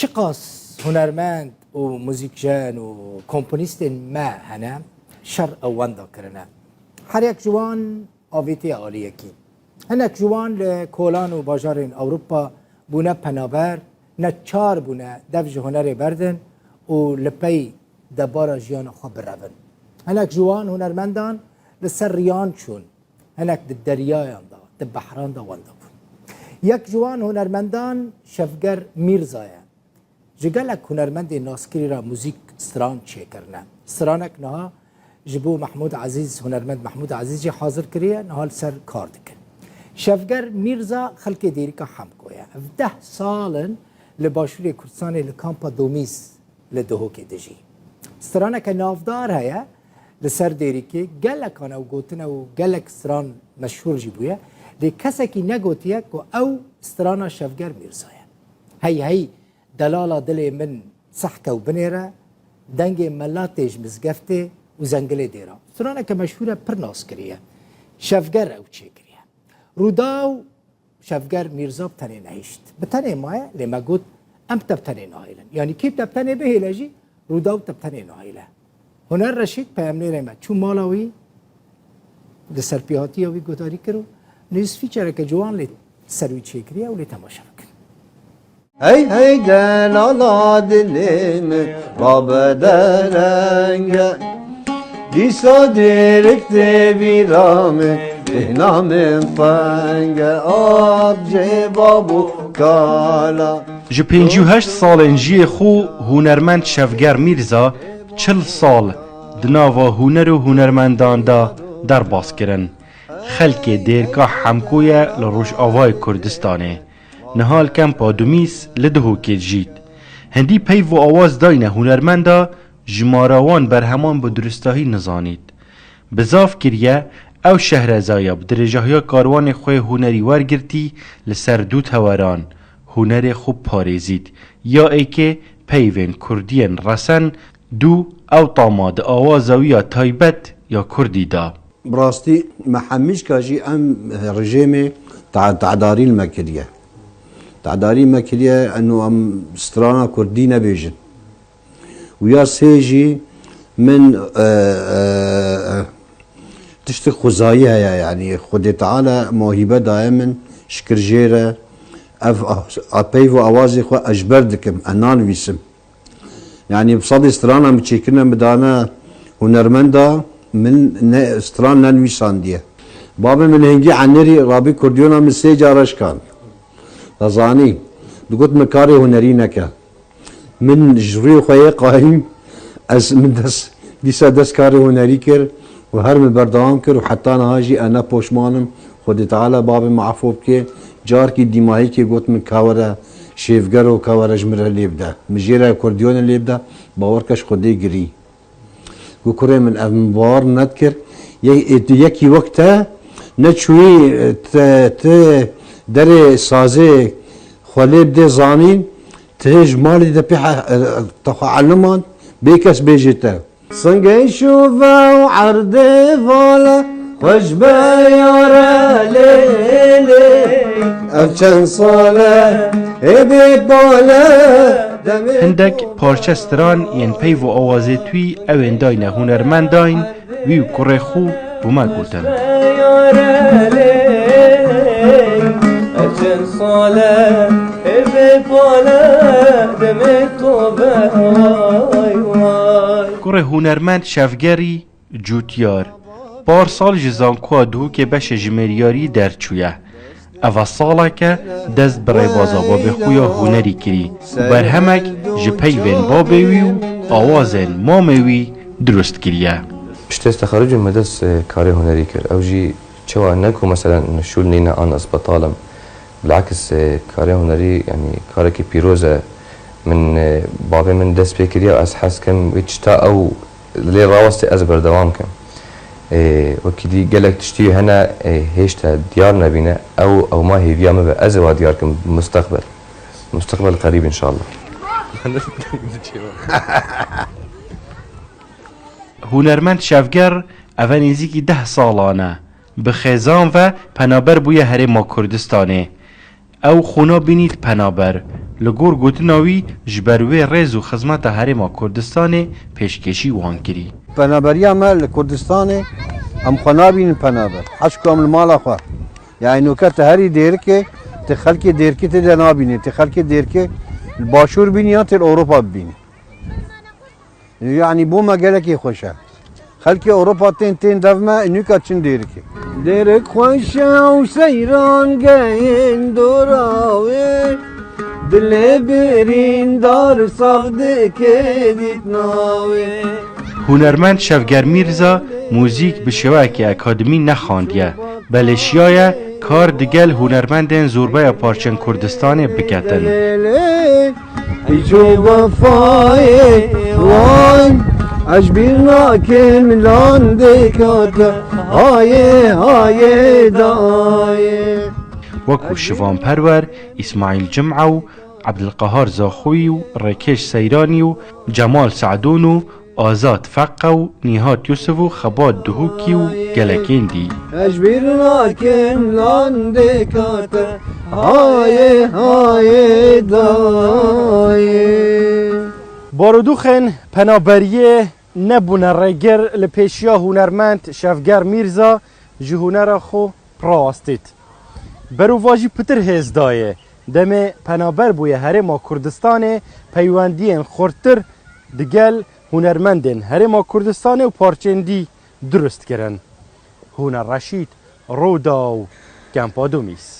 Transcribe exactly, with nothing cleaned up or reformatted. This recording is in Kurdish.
Çiqas hunermend û muzîkjen û komponîstên me hene, şer ew wenda kirine. Her yek ji wan avêtiye aliyekî. Hinek ji wan li kolan û bajarên Ewropa bûne penaber, neçar bûne dev ji hunerê berdin û li pey debara jiyana xwe birevin. Hinek ji wan hunermendan li ser riyan çûn, hinek di deryayan de, di behran de wenda bûn. Yek ji wan hunermendan Şevger Mîrza ye. Ji gelek hunermendê naskirî re muzîk stran çêkirine. Stranek niha ji bo Mehmûd Ezîz, hunermend Mehmûd Ezîz jî hazir kiriye, niha li ser kar dikin. Şevger Mîrza xelkê Dêrika Hemko ye. Ev deh sal in li Başûrê Kurdistanê li kampa Domîz li Duhokê dijî. Straneke navdar heye li ser Dêrikê, gelekan ew gotine û gelek stran meşhûr jî bûye. Lê kesekî negotiye ku ew strana Şevger Mîrza ye. Hey hey, delala dilê min sehke û binêre, dengê melatê ji mizgeftê û zengilê dêra. Straneke meşhûr e, pir nas kiriye. Şevger ew çêkiriye. Rûdaw Şevger Mîrza bi tenê nehişt. Bi tenê maye, lê me got, em te bi tenê nahêlin. Yanî kî te bi tenê bihêle jî, Rûdaw te bi tenê nahêle. Huner Reşîd, peyamnêrê me, çû mala wî, li serpêhatiya wî guhdarî kir û nêzîfîçereke ciwan lê ser wî çêkiriye û lê temaşe bikin. Hey hey delala dilê min, babe derenge. Dîsa dêrik tê bîra min, bêhna min tenge. Abcê bab û kala. Ji pêncî û heşt salên jiyê xwe hunermend Şevger Mîrza çil sal di nava huner û hunermendan de derbas kirin. Xelkê Dêrka Hemko ye li Rojavayê Kurdistanê. Niha li Kempa Dumîs li Duhokê dijît. Hindî peyv û awaz dayne hunermenda, jimara wan berheman bi duristahî nizanît. Bi zaf kiriye, ew şehrezaya bi dirêjahiya karwanê xwe hunerî wergirtî, li ser du teweran hunerê xwe parêzît. Ya êkê peyvên kurdiyên resen, du ew tama di awaza wî ya taybet ya kurdî da. Bi rastî me hemîşka jî em rejêmê te-, te'darî li me kiriye. Te'darî me kiriye, eno em strana kurdî nebêjin. Û ya sê jî min, e, e, e, tiştek xwezayî heye, yanî Xwedê Teala mohîbe daye min, şikir jê re, ev a, a peyv û awazê xwe ez ji ber dikim, ez nanivîsim. Yanî bi sedî strana min çêkirine, min dane hunermenda, min ne, stran nenivîsandiye. Babê min hingî Enêrî rabî kurdiyona min sê cara şikand. Te zanî, digot min karê hunerî neke. Min ji rûyê xwe yê qayîm, ez, min dest, dîsa dest karê hunerî kir û her min berdewam kir û heta niha jî ez ne poşman im. Xwedê Teala babê min efo bike. Carkî dîmahîkê got min, ka were şêvger û ka were ji min re lê bide. Min jê re kurdiyonê lê bide, bawer ke ji Xwedê girî. Got, kurê min, ev min bawer nedikir. Ye-, yekî wek te neçûyî, te, te derê sazê xwe lê bidê zanîn, te ji malê de pê he-, te xwe elimand, bê kes bêjê te. Singê şûve û erdê vala, xwe ji be yare lê lê. Ev çend sal e, ê bê pale, demê Hindek parçe stran yên peyv û awazê twî ewên dayne hunermendayn, wî û kurê xwe bi me gotin. Kurê hunermend Şevgerî Cûtiyar, parsal ji Zankoya Duhokê beşê jimêriyarî derçûye. Eva salek e dest bi rêbaza babê xwe ya hunerî kirî û berhemek ji peyvên babê wî û awazên mamê wî dirust kiriye. Piştê texerucê me dest, e, karê hunerî kir. Ew jî çawa ne ku meselen şûl nîne an isbetal im. Bilakis, e, karê hunerî, yanî karekî pîroz e. Min, e, bavê min dest pê kiriye, ez hez kim wî tişta ew lê rawestê ez berdewam kim. Ê, wekî dî gelek tiştî hene, ê, hêşta diyar nebîne. Ew, ew ma hêviya min be. Ez ê wa diyar kim mustaqbel. Mustaqbel qerîb înşallah. Hunermend Şevger, eve nêzîkî deh salan e, bi xêzan ve penaber bûye Herêma Kurdistanê. Ew xwe nabînît penaber, Li gor gotina wî, ji ber wê rêz û xizmeta Herêma Kurdistanê pêşkêşî wan kirî. Penaberiya me li Kurdistanê, em xwe nabînin penaber. Heşko em li mala xwe. Yani nûke tu herî Dêrikê, tu xelkê Dêrikê tê de nabînî, tu xelkê Dêrikê li Başûr bînî yan tê li Ewropa bibînî. Yani bo me gelekî xweş e. Xelkê Ewropa tên, tên dev me, nûka çin Dêrikê. Dêrik xweş e û seyran gehên dora wê, dilê birîndar sax dike dîtina wê. Hunermend Şevger Mîrza muzîk bi şêweyekî akademî nexandiye, belê şiyaye kar digel hunermendên zorbeya parçên Kurdistanê biketin. Hiç o wefayê wan, ez bîr nakim lan dikate. Hayê, hayê, dayê. Wekû Şivan Perwer, Îsmaîl Cim'a û Ebdilqehar Zaxoyî û Rêkêş Seyranî û Cemal Se'dûn û Azad Feqe û Nîhat Yusuf û Xebat Duhukî û gelekên dî. Ez bîr nakim lan dikate. Hayê, hayê, dayê. Barodûxên penaberiyê nebûne rêgir li pêşiya hunermend Şevger Mîrza ji hunera xwe rawestît. Berovajî pitir hêz dayê. Demê penaber bûye Herêma Kurdistanê, peywendiyên xurttir digel hunermendên Herêma Kurdistanê û parçên dî durust kirin. Hûna Reşîd, Rûdaw, Kempa Dumîs.